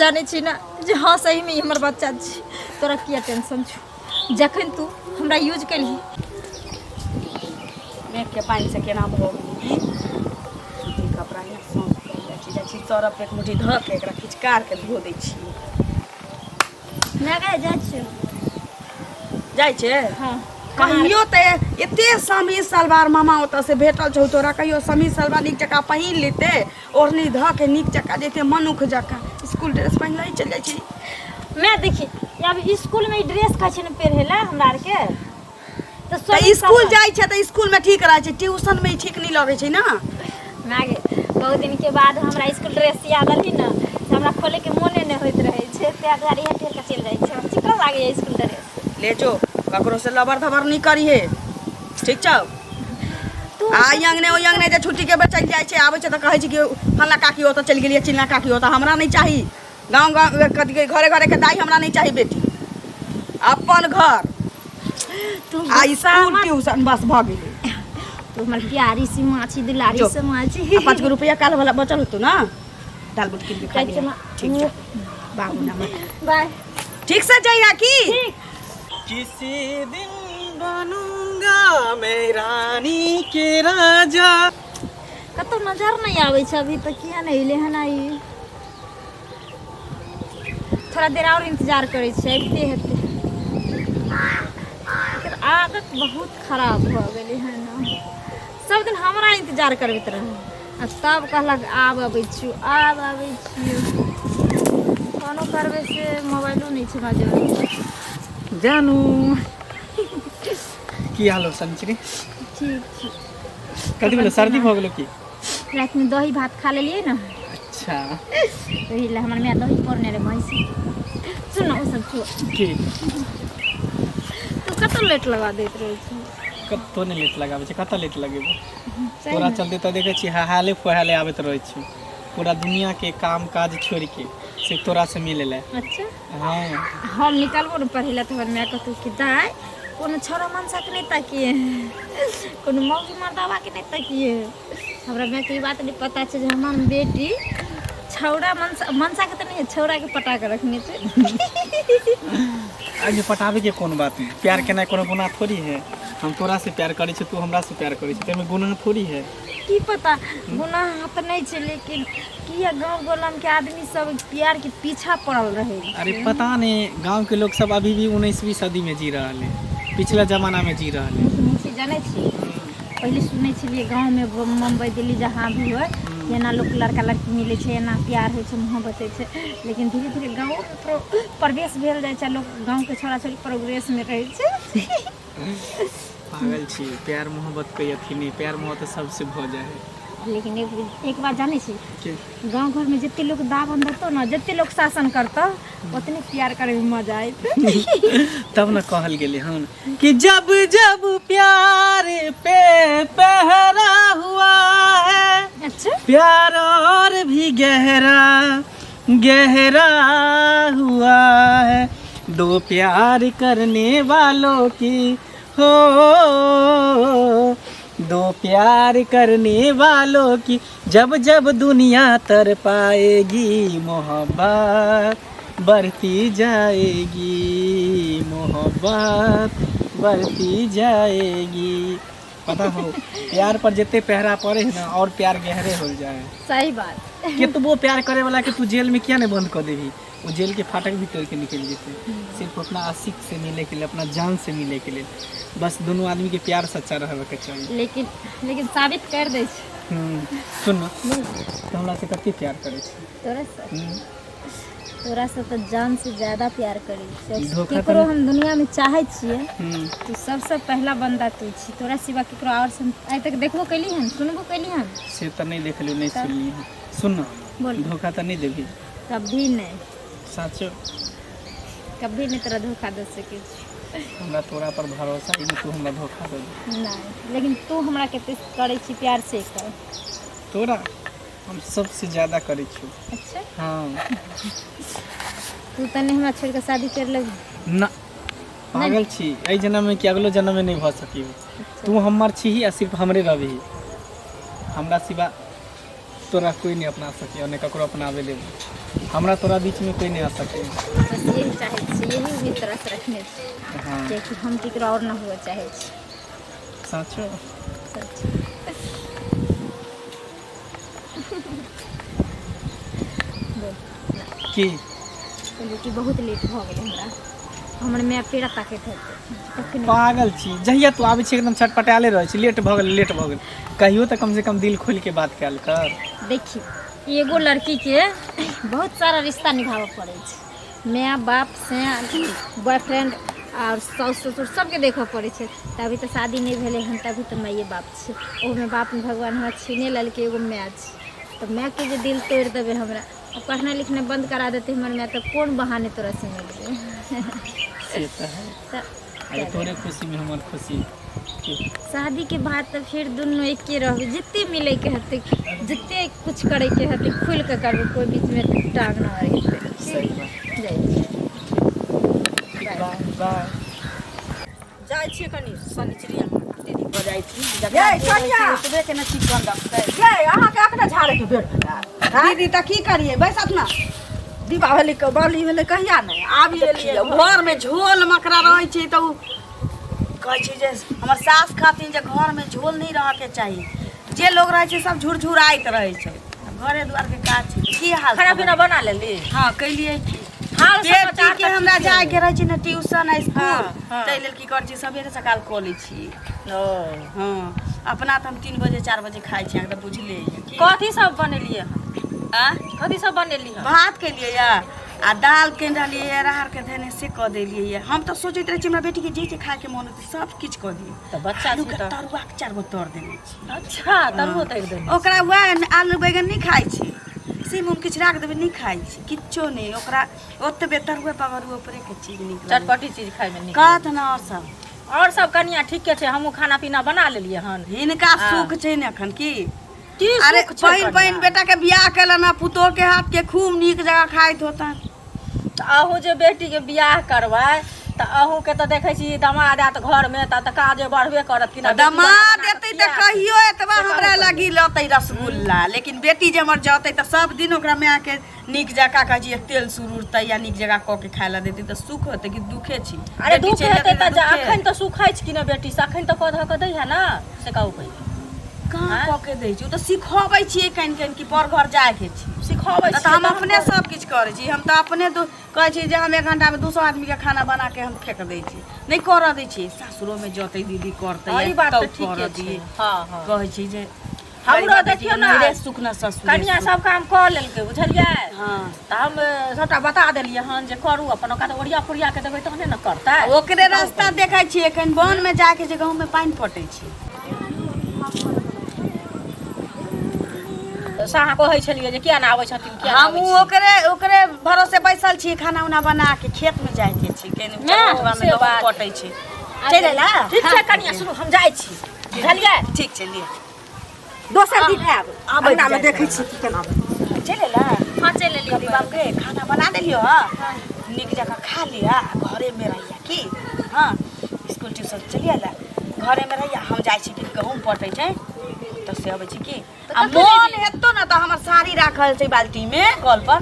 जानै छी ने जे हँ सहीमे ई हमर बच्चा छी। तोरा किया टेंशन छौ जखन तू हमरा यूज केलही? मेघके पानिसँ केना भऽ गेलै ई सूती कपड़ा यहाँ सौंस भऽ जाइ छै। जाइ छी सरफ एक मुट्ठी धऽ के एकरा खिचकार के धो दै छियै। लगा जाइ छियौ। जाइ छै? हँ। कहियो तऽ एते समीज सलवार मामा ओतऽ से भेटल छौ तोरा, कहियो समीज सलवार नीक जकाँ पहिन लेते, ओढ़नी धऽ के नीक जकाँ जैते, मनुख जकाँ स्कूल ड्रेस पहिन चलि जाइ छी। मैं देखी अब स्कूल में ई ड्रेस कहै छै ने पहिरै लए हमरा आरके तऽ तऽ स्कूल जाइ छै तऽ स्कूल में ठीक रहै छै, ट्यूशन में ई ठीक नहि लगै छै ने। मागे बहुत दिन के बाद हमरा स्कूल ड्रेस याद अली ने से हमरा खोले के मोने नहि होइत रहै छै, ताहि दुआरे इएह पहिर कऽ चलि जाइ छै। हमरा चिकन लागैए स्कूल ड्रेस। ले जो, ककरो से लबर धबर नहि करिहे, ठीक छौ? तू आ ई अंगने ओहि अंगने जे छुट्टी के बेर चलि जाइ छै, आबै छै तऽ कहै छै कि फल्लाँ काकी ओतऽ चलि गेलियै, चिल्लाँ काकी ओतऽ। हमरा नहि चाही गाँव गाँव कथी के घरे घरे के दाइ, हमरा नहि चाही बेटी, अपन घर तू आ गुस्सा स्कूल मत ट्यूशन बस भऽ गेलै। तू हमर प्यारी सी माछी, दुलारी जो। से माछी। आ 5 गो रुपैआ काल्हि वाला बचल होतौ ने, दाल बुट कीन के खा जाइ छी लिहे। माँ। ठीक छै बाबू नमर। बाय। ठीक से जइहा की। ठीक। किसी दिन बनूंगा मैं रानी के राजा। कतौ नजर नहि आबै छै अभी तक, किया नहि एलै हन ई? थोड़ा देर और इंतजार करै छियै, अबिते हेतै। एकर आदत बहुत खराब भऽ गेलै हन। सब दिन हमरा इंतजार करबैत रहै आ तब कहलक आब अबै छियौ, आब अबै छियौ। फोनो करबै से मोबाइलो नहि छै हमरा जरे। जानू, की हाल हो संचरी? ठीक छै। कथी भेलो, सर्दी भऽ गेलो की? रातिमे दही भात खा लेलियै ने। अच्छा। ओहि लए हमर माय दही पौरने रहै भैंसी। सुन, ओ सब छोड़। की? तू कतऽ लेट लगा दैत रहै छी? कतौ नहि लेट लगाबै छै। कतऽ लेट लगेबो? सही तोरा ने। चलते तऽ देखै छी हाहाले फुहाले आबैत रहै छी, पूरा दुनियाके काम काज छोड़िके सिर्फ तोरासँ मिलै लए। अच्छा। हँ। हम निकलबो ने पढ़ै लए तऽ हमर माय कहतौ कि दाइ कोनो छौड़ा मनसाके नहि ताकिए, कोनो मौगी मर्दाबाके नहि ताकिए। हमरा मायके ई बात नहि पता छै जे हमर बेटी छौड़ा मनसा मनसाके तऽ नहि, छौड़ाके पटा कऽ रखने छै। एहिमे पटाबैके कोन बात है? प्यार केनाइ कोनो गुनाह थोड़ी है? हम तोरा से प्यार करै छी, तू हमरा से प्यार करै छी, ताहिमे गुनाह थोड़ी है? की पता, गुनाह तऽ नहि छै, लेकिन किया गाँव गोलमके आदमी सब प्यारके पीछा पड़ल रहै? अरे पता नहीं, गांव के लोग सब अभी भी 19वीं सदी में जी रहल है, पिछला जमाना में जी रहल है। सुनै छी, जानै छी, पहिले सुनै छलियै गाँवमे, मुम्बई दिल्ली जहाँ भी होइ, एना लोक लड़का लड़की मिलै छै, एना प्यार होइ छै, मोहब्बत होइ छै। लेकिन धीरे धीरे गाँवोमे प्रवेश भेल जाइ छै, लोक गाँवके छोड़ा छोड़ी प्रोग्रेसमे रहै छै। पागल छी, प्यार मोहब्बत कोई अथी नहीं, प्यार मोहब्बत सबसे भऽ जाइ है। लेकिन एक एक बात जानै छी? की? गाँव घरमे जते लोक दाबन देतौ ने, जते लोक शासन करतौ, ओतने प्यार करैमे मजा आयत। तब ने कहल गेलै हन कि जब जब प्यार पे पहरा हुआ है, अच्छा, प्यार और भी गहरा गहरा हुआ है, दो प्यार करने वालों की हो, दो प्यार करने वालों की जब जब दुनिया तर पाएगी, मोहब्बत बढ़ती जाएगी, मोहब्बत बढ़ती जाएगी। पता हो, प्यार पर जते पहरा पड़े है ना, और प्यार गहरे हो जाए है। सही बात। केतबो प्यार करे वाला के तू जेल में किया नहीं बंद कर देबी, वो जेल के फाटक भी तोड़ के निकल जेते, सिर्फ अपना आशिक से मिले के लिए, अपना जान से मिले के लिए। बस दोनों आदमी के प्यार सच्चा रहे के चाहिए। लेकिन लेकिन साबित कर दै छै। सुन न, तो हमरा से कते प्यार करे छी? तोरा से? तोरा से तऽ जान से ज्यादा प्यार करै छियै। धोखा तऽ केकरो हम दुनिया में चाहै छियै तू सबसे पहला बंदा तू छी। तोरा सिवा केकरो और से हम आइ तक देखबो कैली हन, सुनबो कैली हन? से तऽ नहीं देखलियो, नहीं सुनली हन। सुन न। बोल। धोखा तऽ नहीं देबी? कभी नहीं। साचो? कभी नहीं तोरा धोखा दे सकै छी। हमरा तोरा पर भरोसा है, तू हमरा धोखा दे? नहीं, लेकिन तू हमरा कते करै छी प्यार से कर। तोरा हम सबसे ज्यादा करै छी। अच्छा। हाँ। तू तऽ नहीं हमरा छोड़ के शादी कर लेबही? ना, पागल छी? एहि जन्म में कि अगलो जन्म में नहीं भऽ सकी। तू हमर छी आ सिर्फ हमरे रहबही। हमरा सिवा तोरा कोई नहीं अपना सकी और नहीं ककरो अपनावे देबो। हमरा तोरा बीच में कोई नहीं आ सके। बस यही चाहै छी, यही उम्मीद तोरा से रखने छी। हाँ। कियाकि हम केकरो और न हुए चाहै छी। साचो? सच। की कहलियै कि बहुत लेट भऽ गेलै हमरा, हमर माय पेड़ा ताकैत हेतै कखन। पागल छी, जहिया तू आबै छी एकदम छटपटाले रहै छी, लेट भऽ गेल, लेट भऽ गेल। कहियो तऽ कम से कम दिल खोलि के बात कयल कर। देखी, एगो लड़कीके बहुत सारा रिश्ता निभाबऽ पड़ै छै, माय बाप से बॉयफ्रेंड आओर साउस ससुर सबके देखऽ पड़ै छै। तऽ अभी तऽ शादी नहि भेलै हन, तभी तऽ माइए बाप छै। ओहोमे बाप भगवान हमरा छीने लेलकै, एगो माय छै। तऽ मायके जे दिल तोड़ि देबै हमरा, आ पढ़नाइ लिखनाइ बंद करा देतै हमर माय, तऽ कोन बहाने तोरा से मिलबै? से तऽ है। तऽ अरे तोरे खुशीमे हमर खुशी की? शादीके बाद तऽ फेर दुनू एके रहबै। जते मिलैके हेतै, जते कुछ करैके हेतै, खुलि कऽ करबै, कोइ बीचमे टांग नहि अड़ेतै। सही बात। जाइ छी। बाय बाय। जाइ छियै कनि शनिचरी अहाँ कते दिन भऽ जाइ छी। यै, कनिया! ओतबे के ने चिकन रखतै। यै, अहाँके अखने झाड़े के बेर भेलै? दीदी, तऽ की करियै? बैसत ने। दीपा भेलै, बलि भेलै कहिया नहि आबि एलियै। घरमे झोल मकरा रहै छै तऽ ओ कहै छै जे हमर सास कहथिन जे घरमे झोल नहि रहऽके चाही। जे लोग रहै छै सब झुरझुराइत रहै छै। घरे दुआरके काज छै। की हाल? खाना पीना बना लेली? हँ, कैलियै की। हाल समाचार? बेटीके तऽ हमरा ठीके जायके रहै छै ने ट्यूशन आ स्कूल। हँ, हँ। ताहि लेल की करै छी, सबेरे सकाल कऽ लै छी। ओ। हँ, अपना तऽ हम 3 बजे 4 बजे खाइ छी, अहाँके तऽ बुझले यऽ की। कथी सब बनेलियै हन? आ कथी सब बनेली हन? भात केलियै यऽ आ दालि केने रहलियै यऽ, राहड़के धने से कऽ देलियै यऽ। हम तऽ सोचैत रहै छी हमरा बेटीके जे जे खायके मोन होतै सब किछु कऽ दियै। तऽ बच्चा छै। आलूके तऽ तरुआके चारि गो तर देने छी। अच्छा, तरुओ तरि देने? ओकरा वएह आलू बैगन नहि खाइ छै, सीम उम किछु राख देबै नहि खाइ छै, किछो नहि। ओकरा ओतबे तरुए पकड़ू, ओकरेके चीज नीक लगै। चटपटी चीज खायमे नीक। कहत ने आओर सब? आओर सब कनिया ठीके छै। हमहूँ खाना पीना बना लेलियै हन। हिनका सुख छै ने एखन की। की अरे सुख छै पहिन कनिया? पहिन बेटाके बियाह केलनि हँ, पुतोहके हाथके खूब नीक जकाँ खाइत होतनि। तऽ अहूँ जे बेटीके बियाह करबै तऽ अहूँके तऽ देखै छी दमाद आयत घरमे तऽ काजे बढ़बे करत कि ना? बेटी बना दमाद बना कऽ एतै तऽ खियाएत। कहियो एतबा से कहू हमरा कनिया। लगी लतै रसगुल्ला, लेकिन बेटी जे हमर जतै तऽ सब दिन ओकरा मायके नीक जकाँ कहै छी तेल सुरुरतै या नीक जकाँ कऽ के खाय लए देतै तऽ सुख होतै कि दुखे छी? अरे बेटी दुख चलि हेतै जेतै तऽ दुखे। अखन तऽ सुखै छै कि ने बेटी से? अखन तऽ कऽ धऽ कऽ दै है ने, से कहू पहिले। कहाँ आँय? कऽ के दै छी? ओ तऽ सिखबै छियै कनि कनि कि पर घर जायके छै। सिखबै तऽ छियै हम तहन अपने करै। सब किछु करै छी। हम तऽ अपने कहै छी जे हम एक घंटामे 200 आदमीके खाना बना के हम फेक दै छी। नहि करऽ दै छी। सासुरोमे जतै दीदी करतै हँ, ई बात तब तऽ ठीके करऽ छै। दियै। हँ हँ। कहै छी जे हमरो देखियौ ने, नैहरे सुख न ससुरे कनिया सुख। सब काम कऽ लेलकै, बुझलियै? हँ। तऽ हम सबटा बता देलियै हन जे करू अपन। ओकरा तऽ ओरिया फोरिया के देबै तहने ने करतै। ओकरे रास्ता देखै छियै। एखन वनमे जाके जे गहूँममे पानि पटै छै। से अहाँ कहै छलियै जे किया ने आबै छथिन, किया ने आबै हमहूँ छी? ओकरे ओकरे भरोसे बैसल छी। खाना उना बना के खेतमे जायके छै केने से मे गहूँम बात। पटै छै। चलि अयला? ठीक छै कनिया, सुनू, हम जाइ छी, बुझलियै? ठीक छै, लिअ। दोसर दिन आयब। आबै अंगनामे जाइ देखै छी की केना। चलि अयला? हँ, चलि एलियै। कभी बाबूके खाना बना देलियौ हँ, नीक जकाँ खा लिअ आ घरेमे रहिया की। हँ, स्कूल ट्यूशन चलि अयला, घरेमे रहिया। हम जाइ छी कि गहूँम पटै छै तऽ से अबै छी की। आ मोन हेतौ ने तऽ हमर साड़ी राखल छै बाल्टीमे कल पर,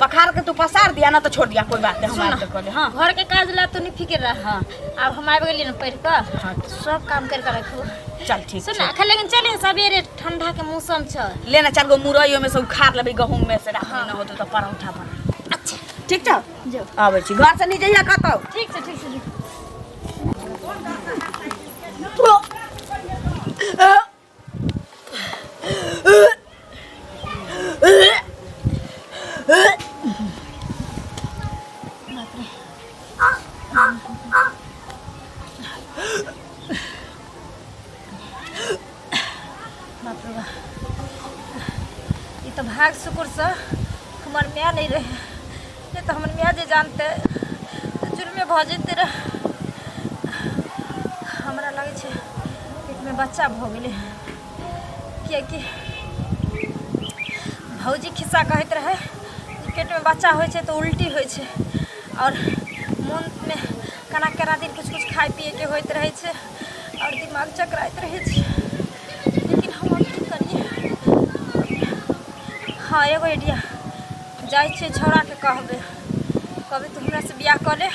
पखार के तू पसार दिया ना तऽ छोड़ दिया, कोई बात नहीं। हम आबि कऽ कऽ ले। हँ। घर के काज ला तू नहीं फिक्र रह। हाँ। आब हम आबि गेलियै ने पढ़ि कऽ, हाँ। सब काम कर के रखू। चल, ठीक सुन छै। अखन लेकिन चलिए सवेरे, ठंडा के मौसम छै। ले ना, चारि गो मुरई ओहिमे से उखाड़ लेबै गहूँम में से, राखबै न होतौ तऽ परौठा बना। अच्छा। ठीक छौ? जो। आबै छी, घर से नहीं जइया कतौ। ठीक छै, ठीक छै, ठीक। बाप रे, बाप रे बाप, ई तऽ भाग शुक्र से हमर माय नहि रहै, नहि तऽ हमर माय जे जानते तऽ जुर्मे भऽ जेतै रहे। हमरा लागै छै पेटमे बच्चा भऽ गेलै, किएकि भौजी खिस्सा कहैत रहै जे पेटमे बच्चा होइ छै तऽ उल्टी होइ छै आओर मोनमे केना केना दिन किछु किछु खाइ पियैके होइत रहै छै आओर दिमाग चकराइत रहै छै। लेकिन हम आब की करियै? हँ, एगो आइडिया। जाइ छियै छौड़ाके कहबै, कहबै तू हमरासँ बियाह कऽ ले,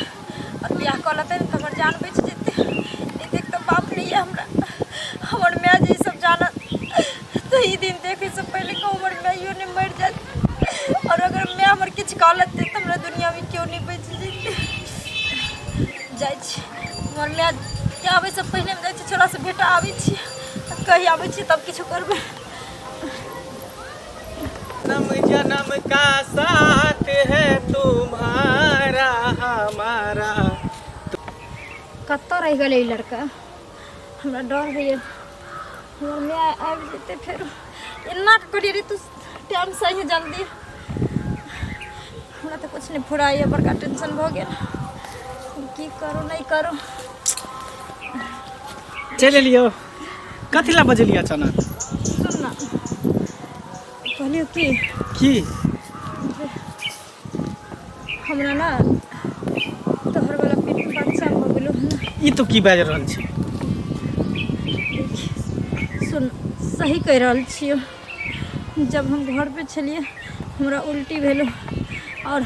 आओर बियाह कऽ लेतै ने तऽ हमर जान बचि जेतै। नहि देख तऽ बाप नहि यऽ हमरा, हमर माय जे ई सब जानत तऽ ई दिन देखैसँ पहिले कहूँ हमर माइयो नहि मरि जायत। आओर अगर माय हमर किछु कऽ लेतै तऽ हमरा दुनिआँमे केओ नहि बचि जेतै। जाइ छी, हमर मायके आबैसँ पहिले हम जाइ छी छौड़ासँ भेटा आबै छी, कहि आबै छी, तब किछु करबै। जन्म जन्म का साथ है तुम्हारा हमारा। कतऽ रहि गेलै ई लड़का? हमरा डर होइए हमर माय आबि जेतै फेरो। एना कऽ करियै रे तू टाइमसँ अइहे जल्दी। हमरा तऽ किछु नहि फुराइए, बड़का टेंशन भऽ गेल, की करू नहि करू। चलि एलियौ? कथी लए बजेलियै अचानक? सुन ना, कहलियौ की की हमरा ना तोहर वाला पेट में बच्चा भऽ गेलो हन। ई तो की बाजि रहल छी? सुन, सही कहि रहल छियौ। जब हम घर पे छलियै हमरा उल्टी भेलो, और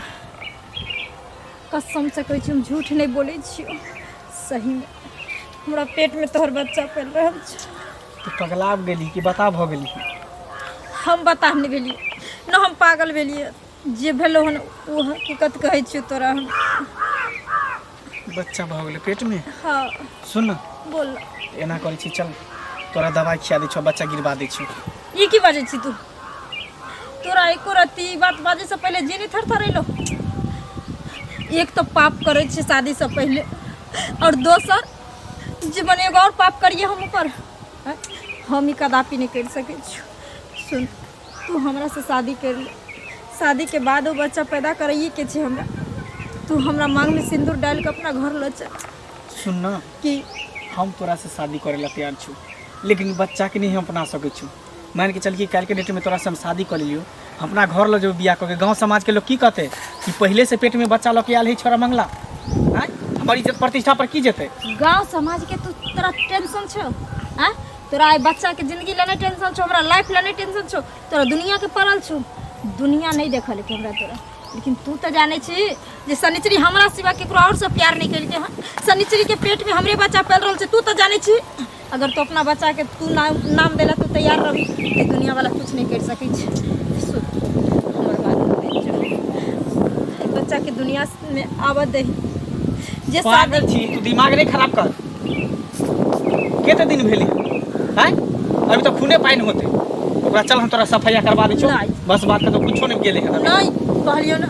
कसम से कहै छी, हम झूठ नहि बोलै छियौ, सहीमे हमरा पेटमे तोहर बच्चा फैल रहल छै। तू पगला गेली कि बता भऽ गेली? हम बताह नहि भेलियै न, हम पागल भेलियै। जे भेलो हन ओ हकीकत कहै छियौ तोरा हम। बच्चा भऽ गेलै पेटमे? हाँ। सुन न। बोल। एना करै छी, चल तोरा दवाइ खिया दै छौ, बच्चा गिरबा दै छौ। ई की बाजै छी तू? तोरा एको रत्ती ई बात बाजै से पहिले जे नहि थरथरेलो? एक तऽ पाप करै छी शादीसँ पहिले, आओर दोसर जे मने एगो आओर पाप करिए हम ऊपर। आँय? हम ई कदापि नहि करि सकै छी। सुन, तू हमरासँ शादी कर ले, शादीके बाद ओ बच्चा पैदा करैएके छै हमरा। तू हमरा माँगमे सिन्दूर डालि कऽ अपना घर लऽ चल। सुन न। की? हम तोरा से शादी करे ला तैयार छु, लेकिन बच्चा के नहीं हम अपना सकै छु। मान के चल कि काल्हि के डेट में तोरा से हम शादी कर लियो, हम अपना घर लऽ जेबो बियाह कऽ के, गाँव समाज के लोग की कहते कि पहले से पेट में बच्चा लऽ के आयल है छोरा मंगला? आँय, हमर इज्जत प्रतिष्ठा पर की जेतै? गांव समाज के तू तोरा टेंशन छौ? आँ, तोरा आइ बच्चा के जिंदगी ले नहि टेंशन छौ, हमरा लाइफ ले नहि टेंशन छौ, तोरा दुनिया के पड़ल छौ। दुनिया नहि देखल के हमरा तोरा, लेकिन तू तऽ जानै छी जे शनिचरी हमरा सिवा केकरो और से प्यार नहि केलकै हन। शनिचरी के पेट में हमरे बच्चा पल रहल छै, तू तऽ जानै छी। अगर तू अपना बच्चा के तू नाम नाम देला तू तैयार रही तऽ दुनिया वाला कुछ नहि करि सकै छै। सुन, हमर बात मान जो, एहि बच्चा के दुनिया में आबऽ दही जे शादी पागल छी तू? दिमाग नहीं खराब कर। कते दिन भेलै हैं? अभी तो खूने पानि होते ओकरा। चल, हम तोरा सफैया करवा दै छियौ। नहीं। बस बात कर, कुछो नहीं गेलै हन। नहीं, कहलियौ ना,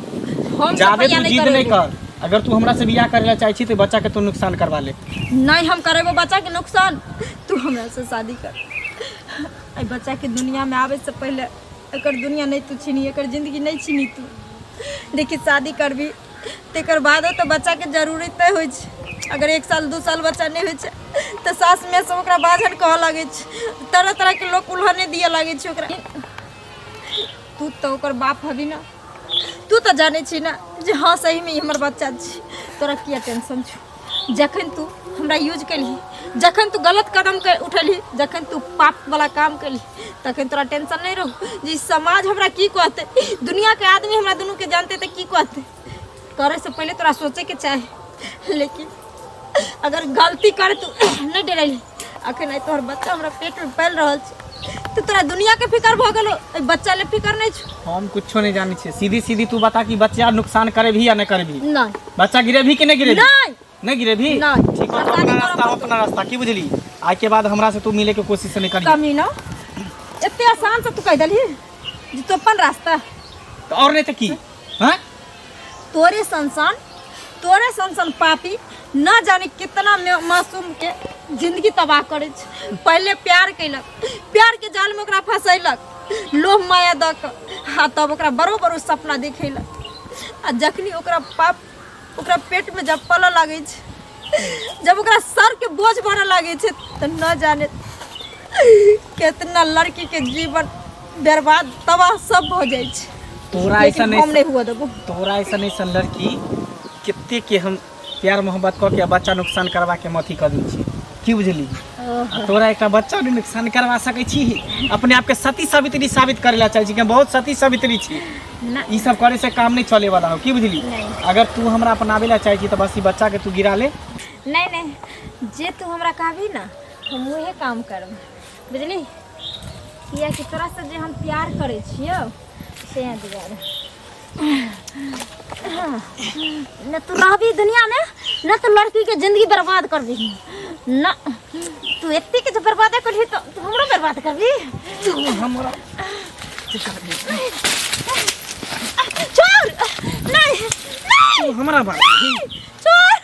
हम जादे सफैया तू नहीं जिद नहीं करेबो। कर। अगर तू हमरा से बियाह करे ला चाहे छी तो बच्चा के तू नुकसान करवा ले। नहीं हम करेबो बच्चा के नुकसान। तू हमरा से शादी कर, एहि बच्चा के दुनिया में आवे से पहले एकर दुनिया नहीं तू छीनी, एकर जिंदगी नहीं छीनी तू। देखी, शादी करबी तकर बादो तऽ बच्चा के जरूरी तय होइ छै। अगर एक साल 2 साल बच्चा नहि होइ छै तऽ सास माय सब ओकरा बाझन कहऽ लागै छै, तरह तरह के लोक उल्हने दिअ लागै छै ओकरा। तू तऽ ओकर बाप हबी ना, तू तऽ जानै छी ना जे हाँ, सहीमे ई हमर बच्चा छी। तोरा किया टेंशन छौ? जखन तू हमरा यूज केलही, जखन तू गलत कदम के उठेलही, जखन तू पाप वाला काम केलही, तखन तोरा टेंशन नहि रहू जे ई समाज हमरा की कहतै, दुनियाके आदमी हमरा दुनूके जानतै तऽ की कहतै? करैसँ पहिले तोरा सोचैके चाही। लेकिन अगर गलती करे तू नहि डरेलही। अखन आइ तोहर बच्चा हमरा पेटमे पालि रहल छै तऽ तोरा दुनियाके फिकर भऽ गेलो, एहि बच्चा ले फिकर नहि छौ। हम कुछो नहीं जानी छे। सीधी सीधी तू बता कि बच्चा नुकसान करे भी या नहीं करे भी? नहीं। बच्चा गिरे भी कि नहीं गिरे भी? नहीं। नहीं गिरे भी? नहीं। ठीक है, तो शादी अपना करऽ रास्ता, अपना रास्ता। की बुझली? आइ के बाद हमरा से तू मिले के कोशिश नहीं करी। कमी ना, एते आसान से तू कहि देलही जे तू अपन रास्ता। तो और नहीं तो की? हाँ। तोरे संसान, तोरे संसान पापी न जाने कितना मासूम के जिंदगी तबाह करै छै। पहिले प्यार केलक, प्यार के जाल में ओकरा फंसैलक लोभ माया दऽ कऽ, आ तब ओकरा बड़ो बड़ो सपना देखेलक, आ जखनी ओकरा पाप ओकरा पेट में जब पलऽ लागै छै, जब ओकरा सर के बोझ बढ़ऽ लागै छै, तऽ न जाने कितना लड़की के जीवन बर्बाद, तबाह सब भऽ जाइ छै। तोरा ऐसा लेकिन हम नहीं नहीं हुआ देबो। तोरा ऐसा ऐसा लड़की कते के हम प्यार मोहब्बत कऽ के आ बच्चा नुकसान करवा के हम अथी कऽ दै छी। की बुझली? आ तोरा एकटा बच्चा के नुकसान करवा सकै छी अपने आपके सती सावित्री साबित करे ला चाहै छी कि हम बहुत सती सावित्री छी ना ई सब करे से काम नहीं चले वाला हो की बुझली नहीं। अगर तू हमरा अपनावे ला चाहै छी तऽ बस ई बच्चा के तू गिरा ले नहीं नहीं जे तू हमरा कहबी ना हम उहे काम करब बुझली कियाकि तोरा से जे हम प्यार करै छियौ से दुआरे न तू रहबी दुनिया में न तू लड़की के जिंदगी बर्बाद करबी न तू एते के जो बर्बाद करबी तो तू हमरो बर्बाद करबी तू हमरा छोड़ नहीं नहीं तू हमरा मारबी छोड़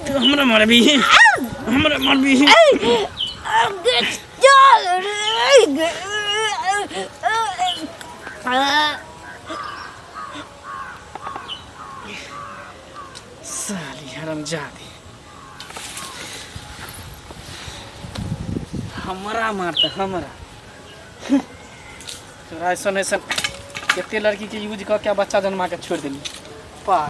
तू हमरा मारबी हमरा मारबी साली हरामजादी हमरा मारता हमरा तोरा ऐसन ऐसन कते लड़की के यूज कऽ के बच्चा जन्मा के छोड़ि देली पा।